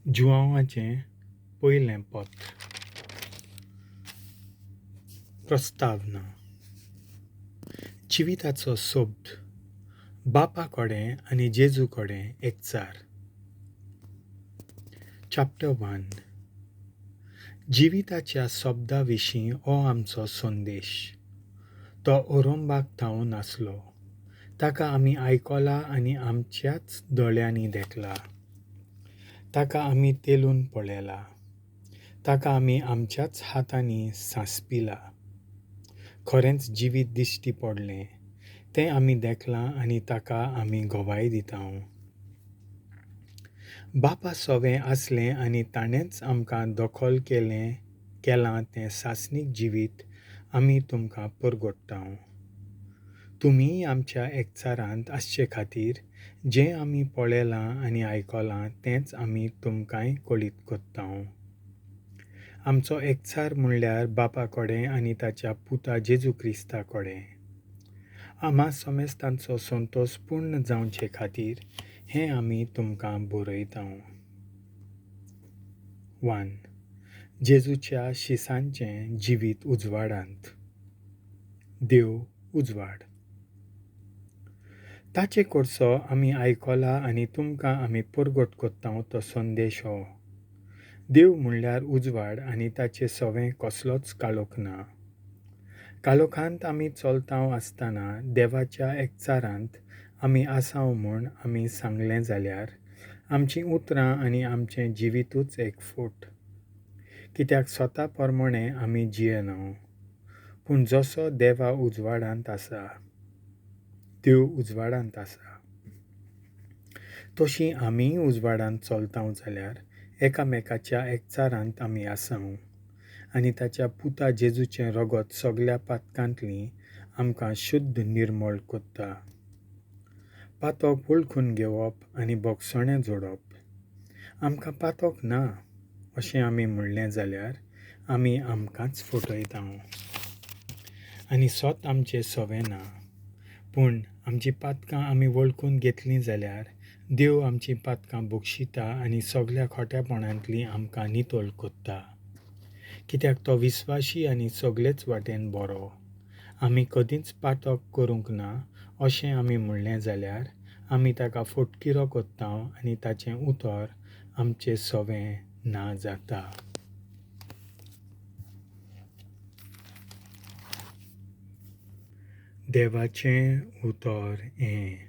जुआंवाचें पयलें पत्र. प्रस्तावना. जिविताचो शब्द बापा कडेन आनी जेजू कडेन एकचार. चॅप्टर 1. जिविताच्या शब्दा विशीं हो आमचो संदेश. तो ओरंबाक थावन आसलो, ताका आमी आयकला आनी आमच्याच दोळ्यांनी देखला. ताका आमी तेलून पळयला, ताका आमी आमच्याच हातांनी सांसपिला. खरेंच जिवीत दिश्टी पडलें तें आमी देखलां आनी ताका आमी गवाय दिता. बापा सवें आसलें आनी ताणेंच आमकां दखल केलां तें सासणीक जिवीत आमी तुमकां परगट्टा. तुमीय आमच्या एकचारांत आसचे खातीर जें आमी पळयलां आनी आयकलां तेंच आमी तुमकांय कळीत करता. आमचो एकचार म्हणल्यार बापा कडेन आनी ताच्या पुता जेजू क्रिस्ता कडेन. आमा समेस्तांचो संतोश पूर्ण जावचे खातीर हें आमी तुमकां बरयता. 1. जेजूच्या शिसांचें जिवीत उजवाडांत. देव उजवाड. ताचे कडसो आमी आयकला आनी तुमकां आमी परगट करता तो संदेश हो. देव म्हणल्यार उजवाड आनी ताचे सवें कसलोच काळोख ना. काळोखांत आमी चलता आसतना देवाच्या एकचारांत आमी आसाव म्हूण आमी सांगलें जाल्यार आमचीं उतरां आनी आमचें जिवितूच एक फट. कित्याक स्वता प्रमाणें आमी जियेना, पूण जसो देवा उजवाडांत आसा, देव उजवाडांत आसा, तशी आमीय उजवाडांत चलता जाल्यार एकामेकाच्या एकचारांत आमी आसाव आनी ताच्या पुता जेजूचें रगत सगल्या पातकांतली आमकां शुद्ध निर्मळ करता. पातक वळखून घेवप आनी भोगसणें जोडप. आमकां पातक ना अशें आमी म्हणलें जाल्यार आमी आमकांच फटयता आनी सत आमचें सवें ना. पूण आमचीं पातकां आमी वळखून घेतलीं जाल्यार देव आमचीं पातकां बक्षिता आनी सगल्या खोट्यापणांतलीं आमकां नितळ करता. कित्याक तो विस्वाशी आनी सगलेच वाटेन बरो. आमी कदींच पातक करूंक ना अशें आमी म्हणलें जाल्यार आमी ताका फटकिरो करता आनी ताचें उतर आमचें सवें ना जाता. देवाचें उतर हें.